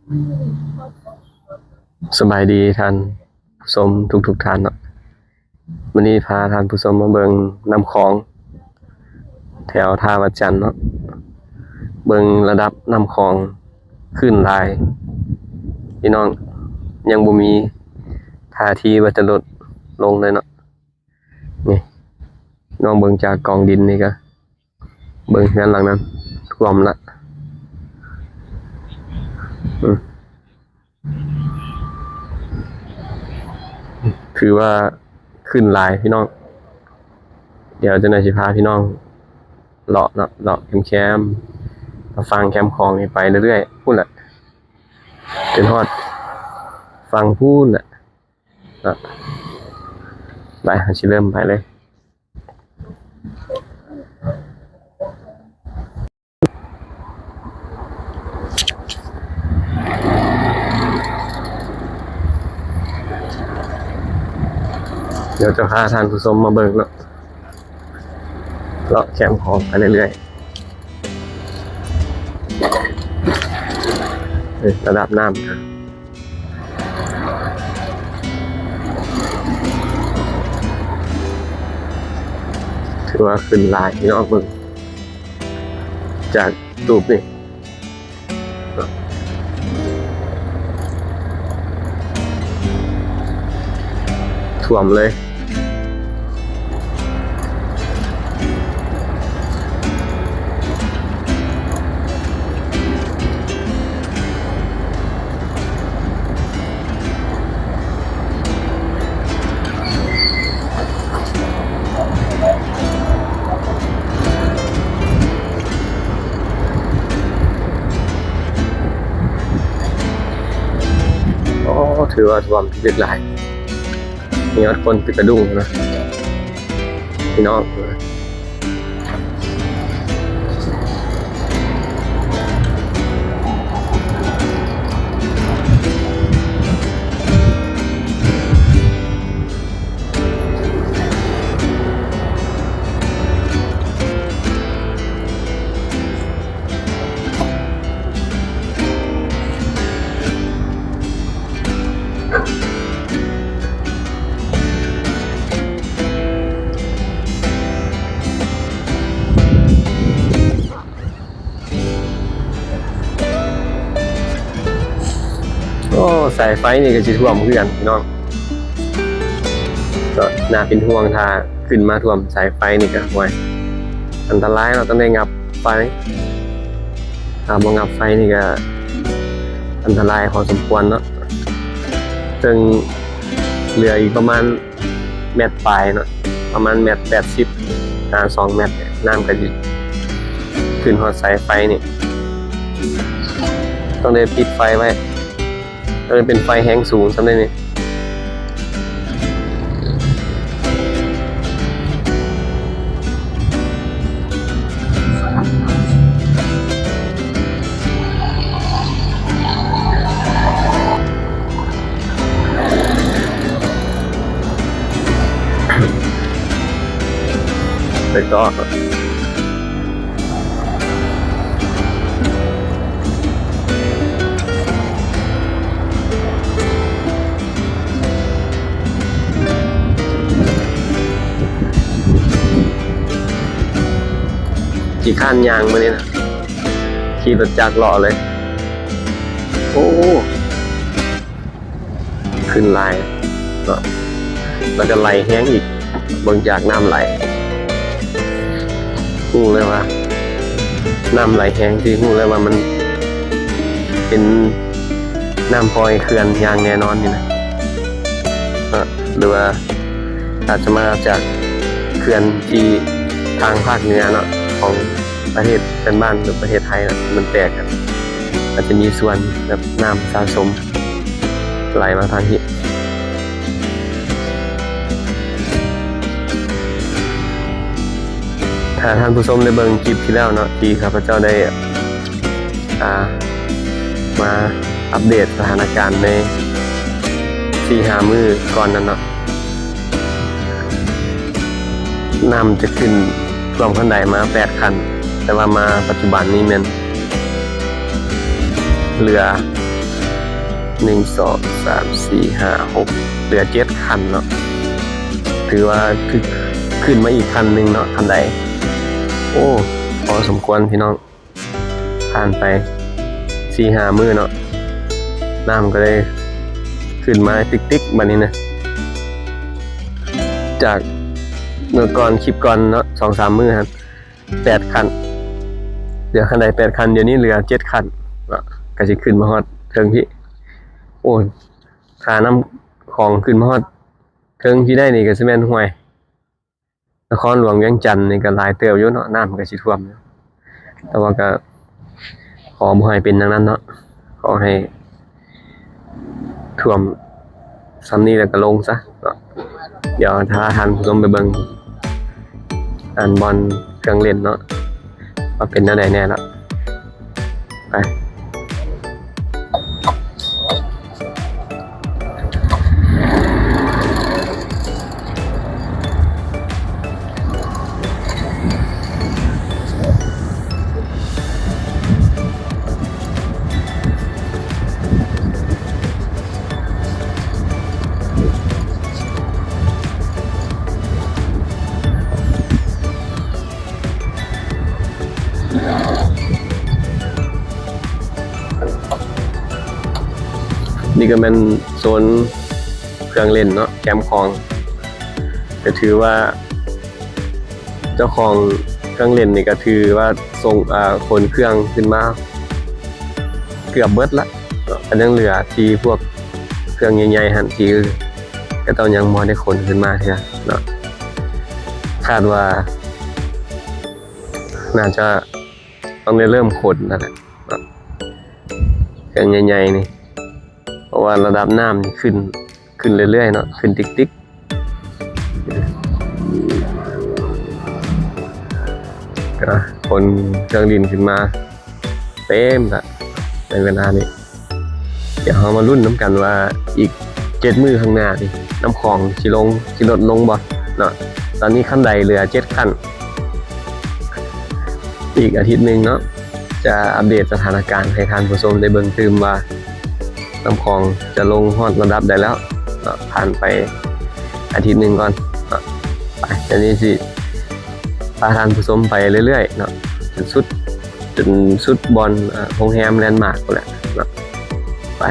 ສະບາຍດີທ່ານຜູ້ຊົມທຸກໆທ່ານເນາະ, ມື້ນີ້ພາທ່ານຜູ້ຊົມມາເບິ່ງນ້ຳຂອງແຖວທ່າພະຈັນເນາະ, ເບິ່ງລະດັບນ້ຳຂອງຂຶ້ນຫຼາຍພີ່ນ້ອງ, ຍັງບໍ່ມີທ່າທີວ່າຈະລົດລົງເລີຍເນາະ. ນີ້ ນ້ອງເບິ່ງຈາກກອງດິນນີ້ກະ ເບິ່ງເຮືອນຫຼັງນັ້ນຖ້ວມລະ ອືມ ຖືວ່າຂຶ້ນຫຼາຍພີ່ນ້ອງ. ດຽວຈັ່ງໃດຊິພາພີ່ນ້ອງເລາະເນາະ, ເລາະແຄມໆ ຝັ່ງແຄມຂອງນີ້ໄປເລື້ອຍໆ ພຸ້ນແຫຼະ ຈົນຮອດຝັ່ງພຸ້ນແຫຼະ. ເນາະ ໄປ ເຮົາຊິເລີ່ມໄປເລີຍ. ດຽວຈະພາທ່ານຜູ້ຊົມມາເບິ່ງເນາະ, ເລາະແຄມຂອງໄປເລື້ອຍໆ. ເອີ ລະດັບນ້ຳ ຖືວ່າຂຶ້ນຫຼາຍພີ່ນ້ອງ, ເບິ່ງຈາກຕູບນີ້ ຖ້ວມເລີຍ. ໂອ້ ຖືວ່າຖ້ວມທີ່ເລິກຫຼາຍ, ມີຮອດຄົນຕິດກະດຸ້ງນະພີ່ນ້ອງ. ໂອ້ ສາຍໄຟນີ້ກໍຊິຖ້ວມຄືກັນພີ່ນ້ອງ, ກໍໜ້າເປັນຫ່ວງ. ຖ້າຂຶ້ນມາຖ້ວມສາຍໄຟນີ້ກໍ ໂອ້ຍ ອັນຕະລາຍເນາະ, ຕ້ອງໄດ້ຫງັບໄຟ. ຖ້າບໍ່ຫຍັບໄຟນີ້ກະອັນຕະລາຍພໍສົມຄວນເນາະ, ເຊິ່ງເຫຼືອອີກປະມານແມັດປາຍເນາະ, ປະມານແມັດແປດສິບຫາສອງແມັດ, ນ້ຳກະຊິຂຶ້ນຮອດສາຍໄຟນີ້. ຕ້ອງໄດ້ປິດໄຟໄວ້. ເອີ ເປັນໄຟແຮງສູງສ່ຳໃດນີ້. ໄປຕໍ່. ຂີ້ຄ້ານຍ່າງມື້ນີ້ນະ, ຂີ່ລົດຈັກເລາະເລີຍ. ໂອ້ ຂຶ້ນຫຼາຍເນາະ ແລ້ວກໍໄຫຼແຮງອີກ. ເບິ່ງຈາກນ້ຳໄຫຼ ຮູ້ເລີຍວ່ານ້ຳໄຫຼແຮງ ທີ່ຮູ້ເລີຍວ່າມັນເປັນນ້ຳປ່ອຍເຂື່ອນຢ່າງແນ່ນອນນີ້ນະ ເນາະ ຫຼືວ່າອາດຈະມາຈາກເຂື່ອນທີ່ທາງພາກເໜືອເນາະ ຂອງປະເທດເພື່ອນບ້ານ ຫຼືປະເທດໄທນະ ມັນແຕກ ອາດຈະມີສ່ວນແບບນ້ຳສະສົມ ໄຫຼມາທາງພີ້. ຖ້າທ່ານຜູ້ຊົມໄດ້ເບິ່ງຄລິບທີ່ແລ້ວເນາະ ທີ່ຂ້າພະເຈົ້າໄດ້ ອ່າ ມາອັບເດດສະຖານະການໃນສີ່ຫ້າມື້ກ່ອນນັ້ນເນາະ ນ້ຳຈະຂຶ້ນຖ້ວມຂັ້ນໄດມາແປດຂັ້ນ ແຕ່ວ່າມາປັດຈຸບັນນີ້ແມ່ນ ເຫຼືອ ໜຶ່ງ ສອງ ສາມ ສີ່ ຫ້າ ຫົກ ເຫຼືອເຈັດຂັ້ນເນາະ. ຖືວ່າຄື ຂຶ້ນມາອີກຂັ້ນໜຶ່ງເນາະ ຂັ້ນໃດ. ໂອ້ ພໍສົມຄວນພີ່ນ້ອງ. ຜ່ານໄປສີ່ຫ້າມື້ເນາະ ນ້ຳກໍໄດ້ຂຶ້ນມາຕິກໆ ບັດນີ້ນະ. ຈາກເມື່ອກ່ອນ ຄລິບກ່ອນເນາະ ສອງສາມມື້ຫັ້ນ ແປດຂັ້ນ ເຫຼືອຂັ້ນໃດ ແປດຂັ້ນ ດຽວນີ້ເຫຼືອເຈັດຂັ້ນເນາະ ກໍຊິຂຶ້ນມາຮອດເທິງພີ້. ໂອ້ຍ ຖ້ານ້ຳຂອງຂຶ້ນມາຮອດເທິງພີ້ໄດ້ນີ້ ກໍຊິແມ່ນ ຫ້ວຍ ນະຄອນຫຼວງວຽງຈັນນີ້ກໍຫຼາຍເຕີບຢູ່ເນາະ ນ້ຳກໍຊິຖ້ວມ. ແຕ່ວ່າກໍຂໍບໍ່ໃຫ້ເປັນດັ່ງນັ້ນເນາະ ຂໍໃຫ້ຖ້ວມສ່ຳນີ້ແລ້ວກໍລົງຊະເນາະ. ດຽວພາທ່ານຜູ້ຊົມໄປເບິ່ງ ອັນບ່ອນເຄື່ອງຫຼິ້ນເນາະ ວ່າເປັນແນວໃດແດ່ເນາະ. ໄປ. ນີ້ກໍແມ່ນໂຊນເຄື່ອງຫຼິ້ນເນາະ ແຄມຂອງ ກໍຖືວ່າເຈົ້າຂອງເຄື່ອງຫຼິ້ນນີ້ກໍຖືວ່າສົ່ງ ອາ ຂົນເຄື່ອງຂຶ້ນມາເກືອບເບິດລະເນາະ ກໍຍັງເຫຼືອທີ່ພວກເຄື່ອງໃຫຍ່ໆຫັ້ນ ທີ່ ກໍຕ້ອງຍັງບໍ່ໄດ້ຂົນຂຶ້ນມາເທື່ອເນາະ. ຄາດວ່າໜ້າຈະຕ້ອງໄດ້ເລີ່ມຂົນແລ້ວແຫຼະເນາະ ເຄື່ອງໃຫຍ່ໆນີ້ ເພາະວ່າລະດັບນ້ຳນີ້ຂຶ້ນ ຂຶ້ນເລື້ອຍໆເນາະ ຂຶ້ນຕິກໆ ກໍຂົນເຄື່ອງຫຼິ້ນຂຶ້ນມາເຕັມລະໃນເວລານີ້. ດຽວເຮົາມາລຸ້ນນຳກັນວ່າອີກເຈັດມື້ຂ້າງໜ້ານີ້ ນ້ຳຂອງຊິລົງ ຊິລົດລົງບໍ່ເນາະ. ຕອນນີ້ຂັ້ນໃດເຫຼືອເຈັດຂັ້ນ ອີກອາທິດໜຶ່ງເນາະ ຈະອັບເດດສະຖານະການໃຫ້ທ່ານຜູ້ຊົມໄດ້ເບິ່ງຕື່ມວ່າ ນ້ຳຂອງຈະລົງຮອດລະດັບໃດແລ້ວເນາະ ຜ່ານໄປອາທິດໜຶ່ງກ່ອນເນາະ. ໄປ ດຽວນີ້ຊິພາທ່ານຜູ້ຊົມໄປເລື້ອຍໆເນາະ ຈົນສຸດ ຈົນສຸດບ່ອນ ອາ ໂຮງແຮມແລນມາກພຸ້ນແຫຼະເນາະ. ໄປ.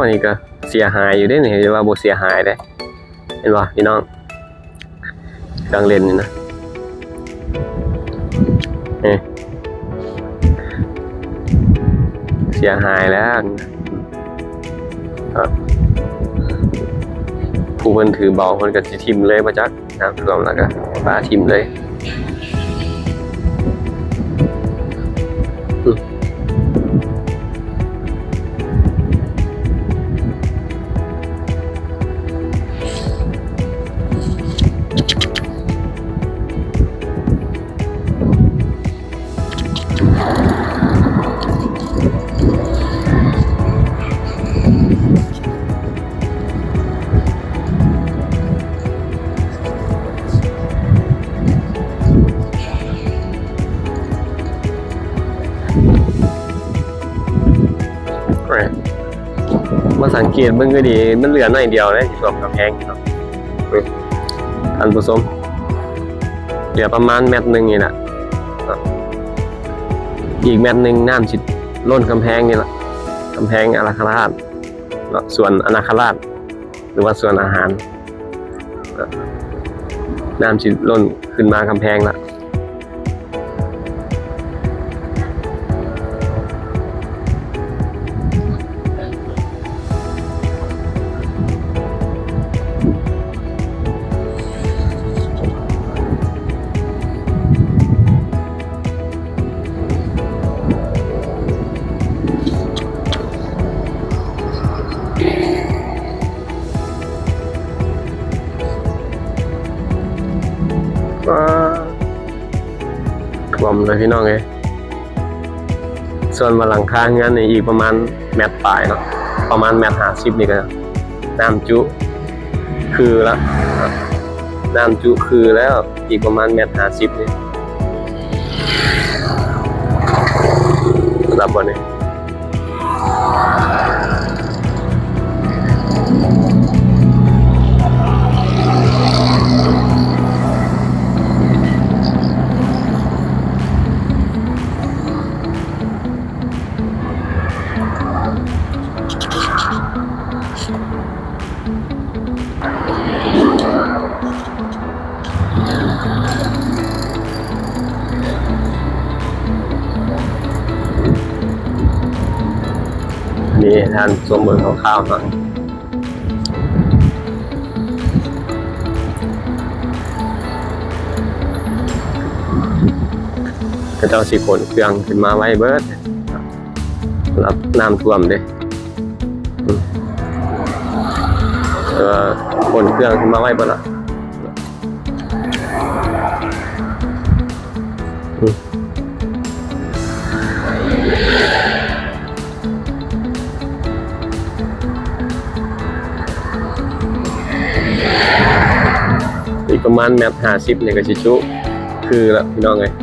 ອໍ ນີ້ກໍເສຍຫາຍຢູ່ເດ້ນີ້ ຢ່າວ່າບໍ່ເສຍຫາຍເດ້. ເຫັນບໍ່ພີ່ນ້ອງ ເຄື່ອງຫຼິ້ນນີ້ນະ ເອີ ເສຍຫາຍແລ້ວ. ຜູ້ເພິ່ນຖືເບົາເພິ່ນກໍຊິຖິ້ມເລີຍບໍ່ຈັກ ນ້ຳຖ້ວມແລ້ວກໍປະຖິ້ມເລີຍ. ມາສັງເກດເບິ່ງກໍດີ ມັນເຫຼືອໜ້ອຍດຽວເດ້ ທີ່ຖ້ວມກຳແພງເນາະ ທ່ານຜູ້ຊົມ ເຫຼືອປະມານແມັດໜຶ່ງນີ້ລະ ອີກແມັດໜຶ່ງນ້ຳຊິລົ້ນກຳແພງນີ້ລະ ກຳແພງອາລາຄະລາດເນາະ ສວນອານາຄະລາດ ຫຼືວ່າສວນອາຫານ ນ້ຳຊິລົ້ນຂຶ້ນມາກຳແພງລະ. ໂ ເລີຍພີ່ນ້ອງເອີຍ. ສ່ວນວ່າຫຼັງຄາເຮືອນນີ້ອີກປະມານແມັດປາຍເນາະ, ປະມານແມັດຫ້າສິບນີ້ກໍນ້ຳຈຸຄືລະ, ນ້ຳຈຸຄືແລ້ວ, ອີກປະມານແມັດຫ້າສິບນີ້ ລັບບໍ່ນີ້? ນີ້ໃຫ້ທ່ານຊົມເບິ່ງຄ່າວໆເນາະ, ເຂົາເຈົ້າຊິຂົນເຄື່ອງຂຶ້ນມາໄວ້ເບິດ. ລັບນ້ຳຖ້ວມເດ້, ເອີ ຂົນເຄື່ອງຂຶ້ນມາໄວ້ເບິດລະ. ອີກປະມານແມັດຫ້າສິບນີ້ກໍຊິຈຸຄືລະ ພີ່ນ້ອງເອີຍ.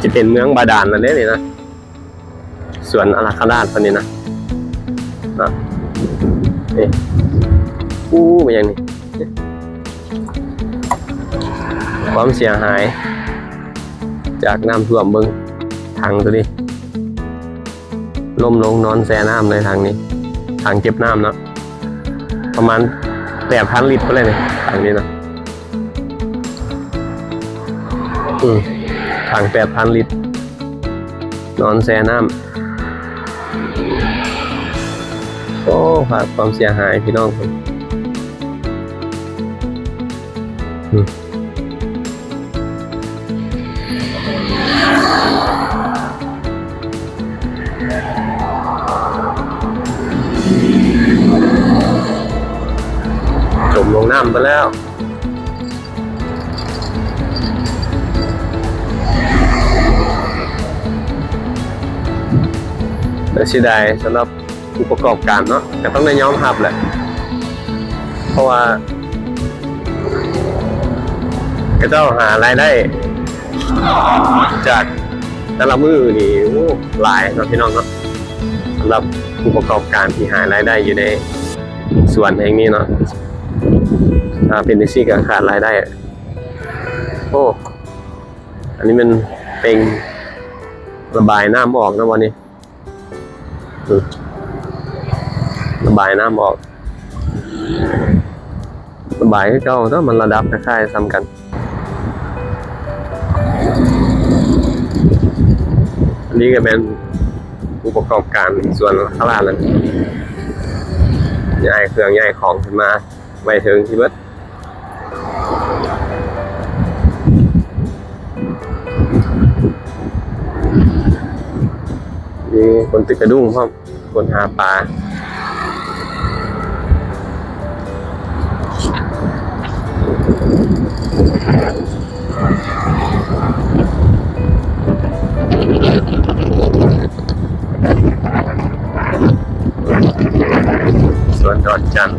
ຈະເປັນເມືອງບາດານແລ້ວເດ້ນີ້ນະ, ສວນອາລາຄະລາດເພິ່ນນີ້ນະ ນະ. ນີ້ ອູ້ ແມ່ນຫຍັງນີ້? ຄວາມເສຍຫາຍຈາກນ້ຳຖ້ວມ, ເບິ່ງຖັງໂຕນີ້ ລົ້ມລົງນອນແຊ່ນ້ຳເລີຍຖັງນີ້, ຖັງເກັບນ້ຳເນາະ, ປະມານແປດພັນລິດພຸ້ນແຫຼະນີ້ ຖັງນີ້ເນາະ. ອືມ ຖັງແປດພັນລິດ ນອນແຊ່ນ້ຳ. ໂອ້ ພາບຄວາມເສຍຫາຍພີ່ນ້ອງ. ອືມ ຈົມລົງນ້ຳໄປແລ້ວ. ແຕ່ເສຍດາຍສຳລັບຜູ້ປະກອບການເນາະ, ກໍຕ້ອງໄດ້ຍອມຮັບແຫຼະ ເພາະວ່າເຂົາເຈົ້າຫາລາຍໄດ້ຈາກແຕ່ລະມື້ນີ້ ໂອ້ ຫຼາຍເນາະ ພີ່ນ້ອງເນາະ, ສຳລັບຜູ້ປະກອບການທີ່ຫາລາຍໄດ້ຢູ່ໃນສວນແຫ່ງນີ້ເນາະ. ຖ້າເປັນຈັ່ງຊີ້ກໍຂາດລາຍໄດ້. ໂອ້ ອັນນີ້ແມ່ນເປັງລະບາຍນ້ຳອອກນະ ບ່ອນນີ້ ລະບາຍນ້ຳອອກ, ລະບາຍຄືເກົ່າເນາະ, ມັນລະດັບຄ້າຍໆສ່ຳກັນ. ອັນນີ້ກໍແມ່ນຜູ້ປະກອບການສວນອາລາຄະລາດນັ້ນ ຍ້າຍເຄື່ອງຍ້າຍຂອງຂຶ້ນມາໄວ້ເທິງທີ່ເບິດ. ມີຄົນຕຶກກະດຸ້ງພ້ອມ, ຄົນຫາປາ. ສວນດອນຈັນ.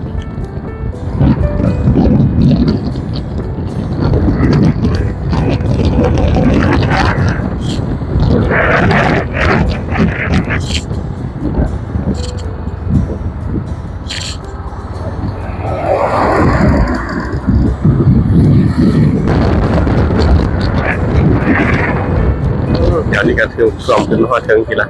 ດຽວນີ້ກໍຖືກສວມຂຶ້ນຮອດເທິງພີ້ລະ.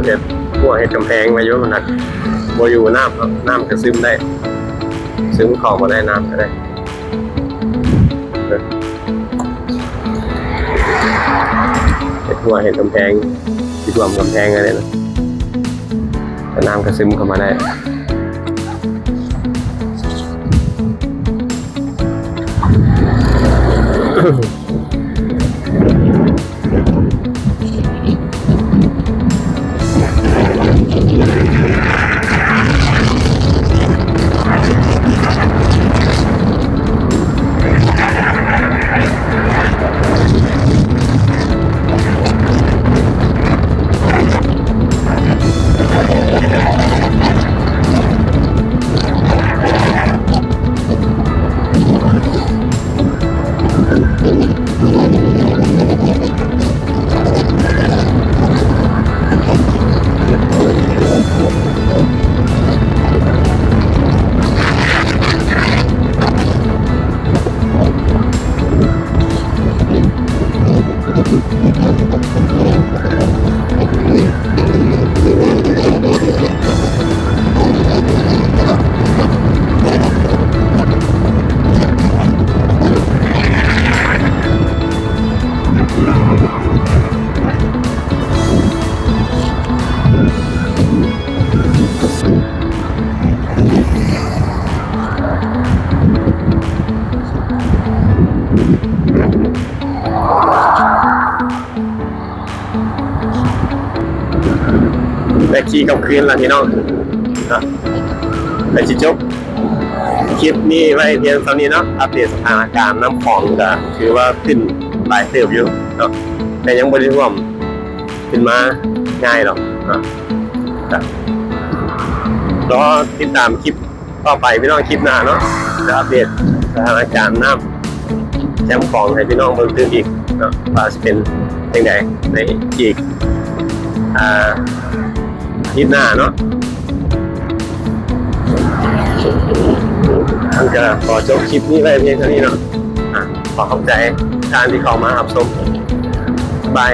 ເຮັດ ຂົວເຮັດກຳແພງໄວ້ຢູ່ ມັນຫາກບໍ່ຢູ່ນ້ຳເນາະ ນ້ຳກະຊຶມໄດ້ ຊຶມເຂົ້າບໍ່ໄດ້ ນ້ຳກະໄດ້ ເຮັດຂົວເຮັດກຳແພງ ຊິຖ້ວມກຳແພງອັນນີ້ນະ ແຕ່ນ້ຳກະຊຶມເຂົ້າມາໄດ້. ໄດ້ຂີ່ກັບຄືນລະພີ່ນ້ອງເນາະ ໄດ້ຊິຈົບຄລິບນີ້ໄວ້ພຽງເທົ່ານີ້ເນາະ ອັບເດດສະຖານະການນ້ຳຂອງກະຖືວ່າຂຶ້ນຫຼາຍເຕີບຢູ່ເນາະ ແຕ່ຍັງບໍ່ໄດ້ຖ້ວມຂຶ້ນມາງ່າຍດອກເນາະ ກະລໍຕິດຕາມຄລິບ ຕໍ່ໄປພີ່ນ້ອງ ຄລິບໜ້າເນາະ ຈະອັບເດດສະຖານະການນ້ຳແຄມຂອງໃຫ້ພີ່ນ້ອງເບິ່ງຕື່ມອີກເນາະ ວ່າຊິເປັນຈັ່ງໃດໃນອີກ ອ່າ ຄລິບໜ້າເນາະ ມັນກະຂໍຈົບຄລິບນີ້ໄວ້ພຽງເທົ່ານີ້ເນາະ ອ່າ ຂໍຂອບໃຈທ່ານທີ່ເຂົ້າມາຮັບຊົມ ບາຍ.